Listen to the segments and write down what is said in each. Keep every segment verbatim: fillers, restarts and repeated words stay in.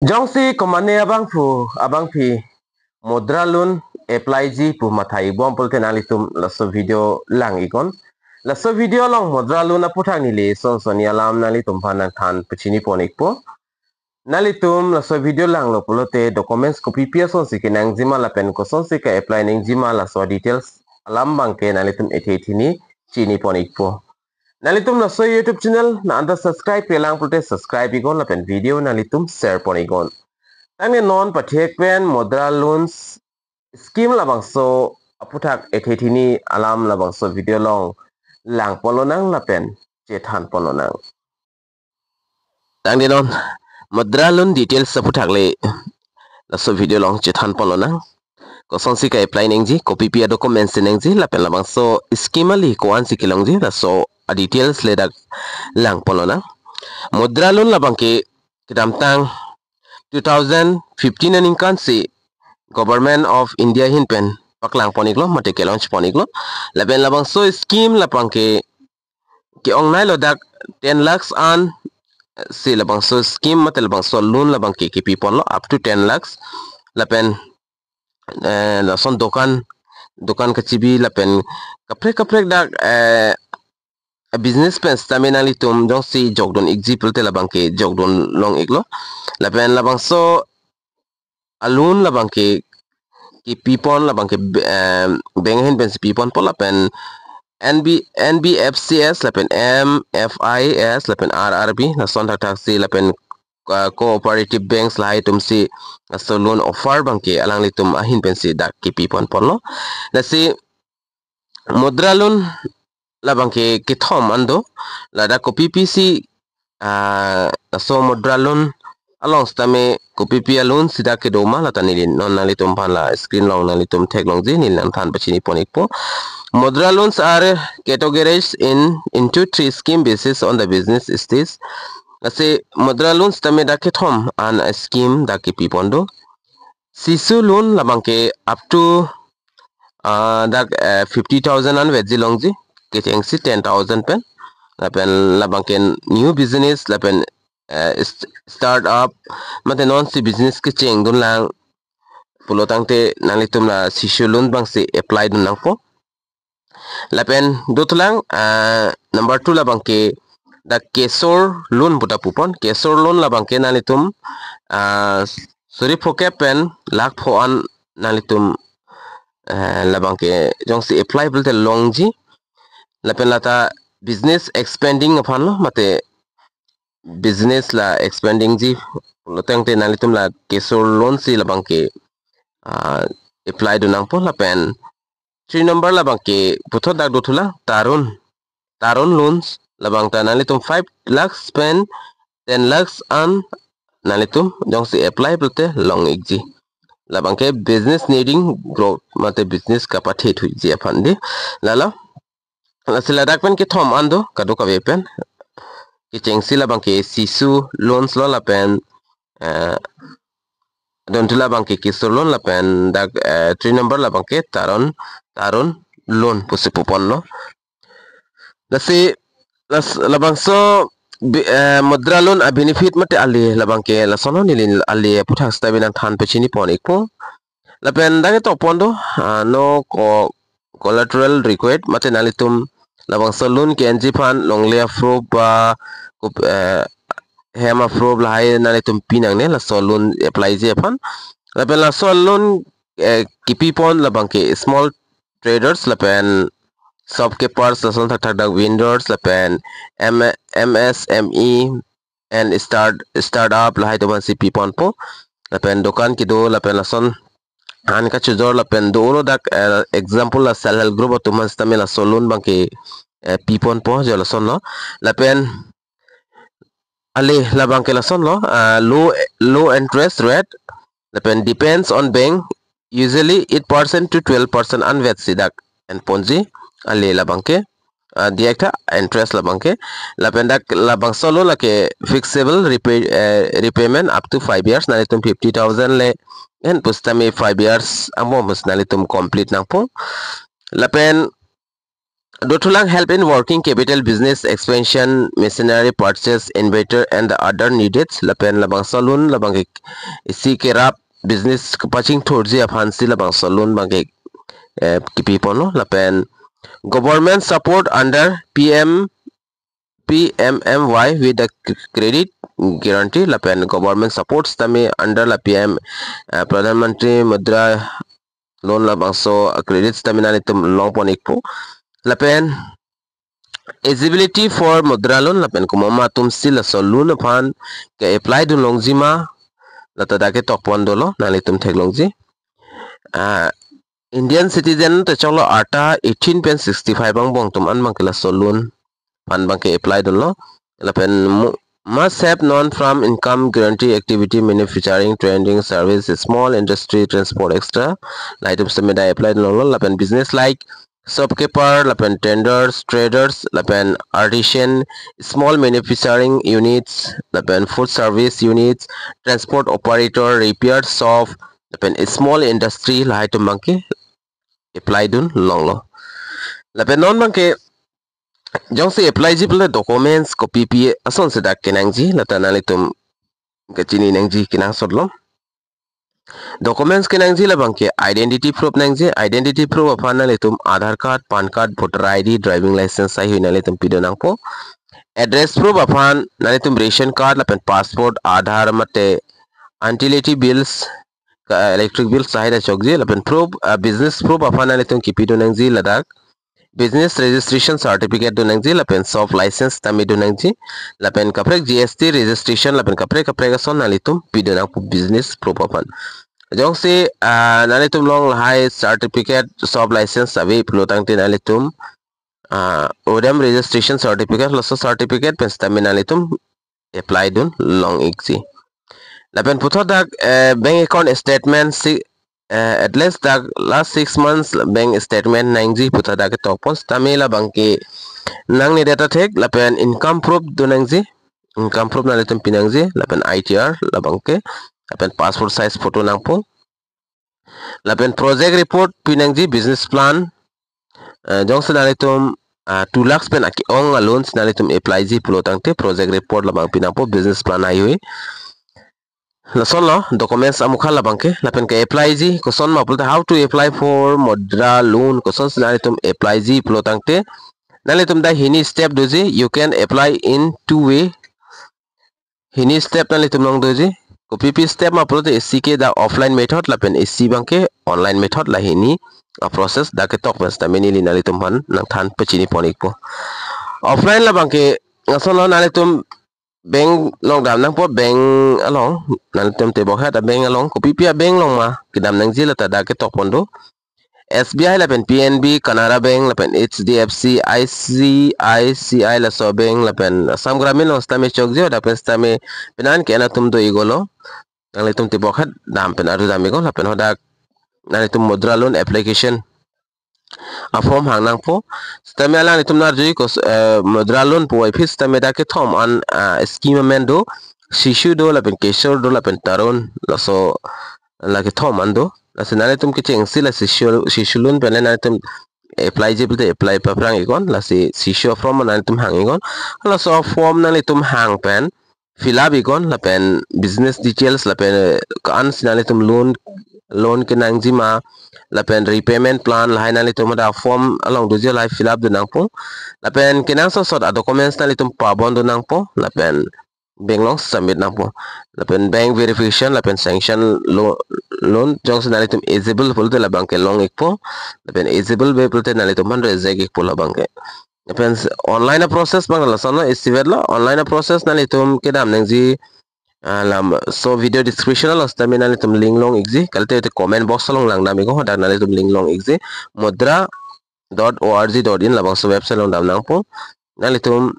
Jongsi komane abangphu abangpi mudra loan apply ji pu matha-i bom pulote nanglitum laso video lang iknon. Laso video along mudra loan aphuthak neli son sonni alam nanglitum aphan nangthan pachini pon ikpo. Nanglitum laso video langlo pulote documents kopipi asonsi kenangjima lapen kosonsi ka-apply nangjima laso details alam abangke nanglitum ethe ethini chini pon ikpo. Nanglitum laso YouTube channel nang anta subscribe-pe lang pulote subscribe iknon lapen video nanglitum share pon iknon. Tangte non pathek pen mudra loans scheme labangso aphuthak ethe ethini alam labangso video along lang ponlonang lapen chethan ponlonang. Tangte non mudra loan details aphuthak le laso video along chethan ponlonang. Kosonsi ka-apply nangji, kopipi adocuments nangji, lapen labangso scheme ali ko-ansi kelongji, laso adetails le dak lang ponlonang. Mudra loan labangke kedamtang two thousand fifteen aningkansi Government of India ahin pen paklang pon iklo, mate ke-launch pon iklo. Lapen labangso scheme labangke ke-ong nailo dak ten lakhs an si labangso scheme mate labangso loan labangke kepi ponlo up to ten lakhs. Lapen eh, lason dokan dokan kachibi lapen kaprek kaprek dak eh, business pen sitame nanglitum jongsi jokdun ikji pulote labangke jokdun long iklo. Lapen labangso a loan labangke kepi pon labangke be- eh, bank ahin pensi pi ponpo lapen N B, N B F Cs lapen M F Is lapen R R B lason thakthaksi lapen uh, cooperative banks lahai atumsi laso loan offer abangke alanglitum ahin pensi dak kepi pon ponlo. Lasi mudra loan labangke kethom an do, ladak kopipisi ah, laso mudra loan along sitame kopipi a loan si dak kedo ma lata neli non nanglitum aphan la screen along nanglitum theklongji, neli nangthan pachini pon ikpo. Mudra loans are categorized in into three scheme basis on the business stage. Lasi mudra loans sitame dak kethom an a scheme dak kepi pon do. Sishu loan labangke up to ah, dak eh, fifty thousand an vetji longji, kechengsi ten thousand pen. Lapen labangke new business lapen eh, st- startup mate nonsi business kechengdun lang pulo tangte nanglitum la sishu loan abangsi apply dun nangpo. Lapen dothulang ah, number two labangke dak Kesor loan puta pu pon. Kesor loan labangke nanglitum ah, suri pho kep pen lakh pho an nanglitum eh, labangke jongsi apply pulote longji. Lapen lata business expanding aphanlo mate business la expanding ji pulo tangte nanglitum la Kesor loan si labangke ah, apply dun nangpo. Lapen three number labangke puthot dak dothulang Tarun, Tarun loans labangta nanglitum five lakhs pen ten lakhs an nanglitum jongsi apply pulote long ikji. Labangke business needing growth mate business kapathe thuji aphan dei. Lalo lasi ladak pen kethom an do kadokave pen. Kechengsi labangke sishu loans lo lapen eh, don thu labangke Kesor loan lapen dak eh, three number labangke Tarun, Tarun loan pusi pu ponlo. Lasi las labangso bi- eh, mudra loan a benefit mate ale labangke lasonlo, neli ale aphuthak sitame nangthan pachini pon ikpo. Lapen dak ketok pon do ah, no co- collateral required mate nanglitum labangso loan ke-enji aphan longle a proof ba kup- eh, hem a proof lahai nanglitum pi nangne laso loan apply ji aphan. Lapen laso loan eh, kepi pon labangke small traders lapen shopkeepers lason thakthak dak vendors lapen M- M S M E and start startup lahai atum aphansi pi ponpo. Lapen dokan kedo lapen lason an kachojor lapen do-olo dak eh, example la self help group atum aphan sitame laso loan abangke eh, pi ponpo jo lasonlo. Lapen ale labangke lasonlo ah, low low interest rate lapen depends on bank, usually eight percent to twelve percent an vetsi dak en ponji ale labangke ah, diak tha interest labangke. Lapen dak labangso loan lake flexible repay eh, repayment up to five years, nanglitum fifty thousand le en pusitame five years angbong pusi nanglitum complete nangpo. Lapen Dothulang help in working capital, business expansion, machinery purchase, inverter and the other needed. Lapen labangso loan labangke isi kerap business kepachingthurji aphansi labangso loan abangke, eh, kipi ponlo. Lapen government support under P M P M M Y with the c-, credit guarantee. Lapen government support sitame under la P M, eh, Pradhan Mantri Mudra Loan labangso, eh, credit sitame nanglitum long pon ikpo. Lapen eligibility for Mudra Loan, lapen komat atumsi laso loan aphan ke-apply dun longji ma, lata dak ketok pon dolo, nanglitum theklongji. Ah, Indian citizen te choklo arta eighteen pen sixty-five angbong atum an abangke laso loan aphan abangke apply dunlo. Lapen mu-, must have known from income guarantee activity, manufacturing, trading, service, small industry, transport, et cetera. Lahai atum sitame dak apply dunlo. Lapen business like shopkeeper, lapen tenders, traders, lapen artisan, small manufacturing units, lapen food service units, transport operator, repair shop, lapen small industry, lahai atum abangke apply dun longlo. Lapen non abangke jongsi apply ji pulote documents kopipi asonsi dak kenangji, lata nanglitum kachini nangji kenangsotlo. Documents kenangji labangke identity proof nangji, identity proof aphan nanglitum Aadhaar card, PAN card, voter I D, driving license haihui nanglitum pidun nangpo. Address proof aphan nanglitum ration card lapen passport, Aadhaar mate utility bills, ka, electric bills lahai dak chokji, lapen proof, ah, business proof aphan nanglitum kipidun nangji ladak business registration certificate dun nangji, lapen shop license sitame dun nangji, lapen kaprek G S T registration, lapen kaprek kaprek ason nanglitum pidun nangpo business proof aphan. Jongsi, ah, nanglitum along lahai certificate, shop license ave pulo tangte nanglitum, ah, odam registration certificate, laso certificate pen sitame nanglitum apply dun long ikji. Lapen puthot dak, eh, bank account statement si, eh, at least dak last six months bank statement nangji puthot dak ketok pon sitame labangke nangne data thek, lapen income proof dun nangji, income proof nanglitum pinangji, lapen I T R labangke, lapen passport size photo nangpo. Lapen project report pinangji, business plan. Eh, jongsi nanglitum, ah, two lakhs pen ake-ong a-loan si nanglitum apply ji pulo tangte project report labang pinangpo, business plan haihui. Lasonlo documents amukha labangke, lapen ke-apply ji koson ma pulote, how to apply for Mudra Loan, kosonsi nanglitum apply ji pulo tangte nanglitum dak hini step doji, you can apply in two way. Hini step nanglitum long doji. Kopipi step ma pulote isi ke dak offline method lapen isi abangke online method, la hini a-process dak ketok pen sitame neli nanglitum aphan nangthan pachini pon ikpo. Offline labangke asonlo, nanglitum bank along dam nangpo, bank along, nanglitum tebok het a-bank along, kopipi a-bank along ma kedam nangji, lata dak ketok pon do. S B I lapen P N B, Canara Bank lapen H D F C, I C I C I laso bank lapen Assam Gramin along sitame chokji, hadak pen sitame penang ke-en atum do iklo. Nanglitum tebok het dam pen arju dam iklo, lapen hadak nanglitum Mudra Loan application a-form hang nangpo. Sitame alanglitum nang arju ikpo, eh, Mudra Loan puvoiphit sitame dak kethom an, ah, scheme amen do, Shishu do, lapen Kishore do, lapen Tarun, laso la kethom an do. Lasi nanglitum kechengsi la Shishu, Shishu Loan pen le nanglitum apply ji pulote apply paphrang iknon, lasi Shishu a-form nanglitum hang iknon. Laso a-form nanglitum hang pen fill up iknon, lapen business details, lapen, eh, ko-ansi nanglitum loan, loan kenangji ma, lapen repayment plan, lahai nanglitum hadak form along doji, lahai fill up dun nangpo. Lapen kenangsot sot a-documents nanglitum pabon dun nangpo, lapen bank along submit nangpo. Lapen bank verification, lapen sanction lo-, loan, jongsi nanglitum eligible pulote labangke long ikpo, lapen eligible ave pulote nanglitum aphan reject ikpo labangke. Lapen s-, online a-process abang lasonlo, isi vetlo, online a-process nanglitum kedam nangji, ah, laso video description along sitame nanglitum link long ikji, kalite te comment box along lang dam iknon, hadak nanglitum link long ikji, mudra dot org dot in labangso website along dam nangpo. Nanglitum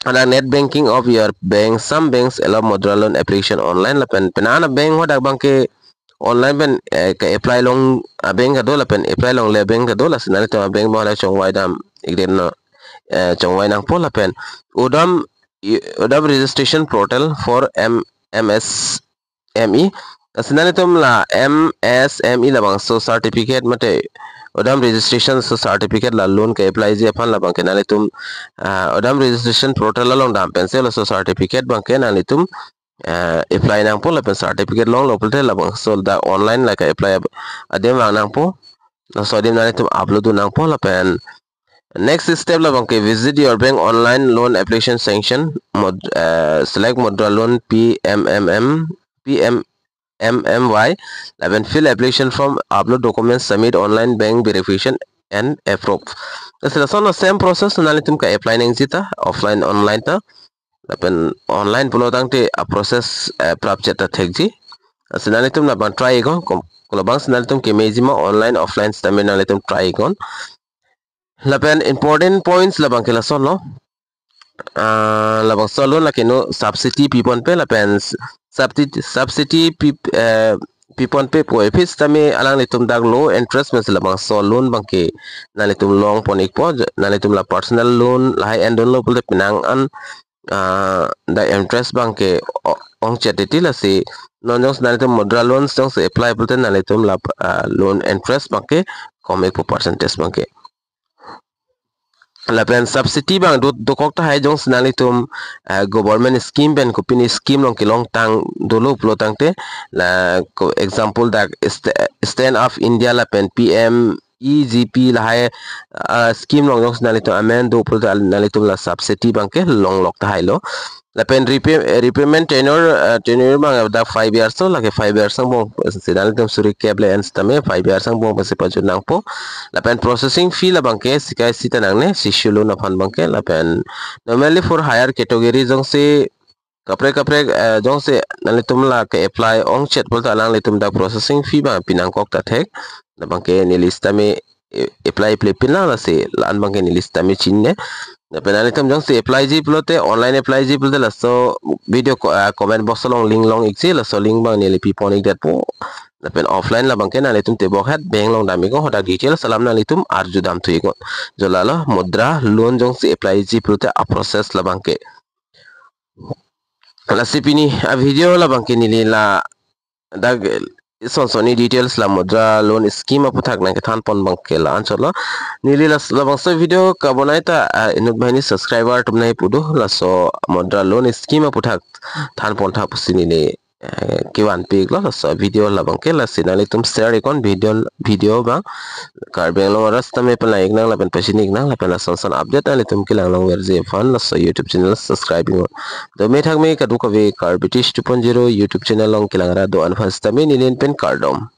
hadak net banking of your bank, some banks allow Mudra Loan application online, lapen penang a-bank hadak abangke online pen, eh, ke-apply long a-bank kedo, lapen apply longle a-bank kedo, lasi nanglitum a-bank abang hadak chongvai dam ikdet non, eh, chongvai nangpo, lapen odam, i-, odam registration portal for M-, M S M E. Lasi nanglitum la M S M E labangso certificate mate odam registration laso certificate la loan ke-applyji aphan labangke nanglitum, ah, odam registration portal along dam pensi laso certificate abangke nanglitum, ah, apply nangpo lapen certificate longlo pulote labangso dak online lake apply ab-, adim vang nangpo. Laso adim nanglitum upload dun nangpo lapen next step labangke visit your bank online loan application section, mud-, ah, select Mudra Loan P M M M, P M M M Y, lapen fill application form, upload documents, submit online bank verification and approve. Lasi lason same process nanglitum ke-apply nangji ta, offline, online ta. Lapen online pulo tangte a-process, eh, prapchet ta thekji. Lasi nanglitum labang try iknon, kom-, kolabangsi nanglitum kemeji ma online, offline sitame nanglitum try iknon. Lapen important points labangke lasonlo. Ah, labangso loan lake non subsidy piponpe lapen s-, subsidy, subsidy pi, eh, piponpe pu aphi sitame alanglitum dak low interest pensi labangso loan abangke nanglitum longpon ikpo, j-, nanglitum la personal loan lahai endunlo pulote penang an, ah, dak interest abangke o-, ongchet titi. Lasi non jongsi nanglitum Mudra Loans jongsi apply pulote nanglitum la, ah, loan interest abangke kom ikpo, percentage abangke. Lapen subsidy abang do, dokok tahai jongsi nanglitum, eh, government scheme pen kopine scheme along kelongtang dolo pulo tangte, la ko example dak St-, Stand Up India lapen P M E G P lahai, ah, scheme along jongsi nanglitum amen do pulote nanglitum la subsidy abangke longlok tahailo. Lapen repay-, repayment tenure, eh, tenure abang dak five years lo, lake five years angbong si nanglitum suri kep le-en sitame five years angbong pensi pajut nangpo. Lapen processing fee labangke sikai sita nangne, C C loan aphan abangke. Lapen normally for higher category jongsi kaprek kaprek, eh, jongsi nanglitum la ke-apply ongchet pulote alanglitum dak processing fee abang pinangkok ta thek. Labangke neli sitame, eh, apply ple pinlang, lasi la-an abangke neli sitame chinine. Lapen nanglitum jongsi applyji pulote, online applyji pulote laso video ko-, ah, comment box along link long ikji, laso link abang neli pipon ikdetpo. Lapen offline labangke nanglitum tebok het bank along dam iknon, hadak details alam nanglitum arju damthu iknon. Jo lalo Mudra Loan jongsi applyji pulote a-process labangke. Lasi pini a-video labangke neli ladak ison sonni details la Mudra Loan scheme aputhak nangkethanpon abangke la-anchotlo. Neli las-, labangso video kabonai ta, ah, inut banghini subscriber atum nangkipu do, laso Mudra Loan scheme aputhak thanpon tha pusi neli, eh, kevanpi iklo. Laso video labangke lasi nanglitum share iknon video, video abang. Karbi Anglong arat sitame pala iknang lapen pachini iknang lapen lason son update nanglitum kelang longverji aphan laso YouTube channel subscribe iknon. Dome thakme kadokave Karbi Tish two point zero YouTube channel along kelang ra do-an aphan sitame neli pen kardom.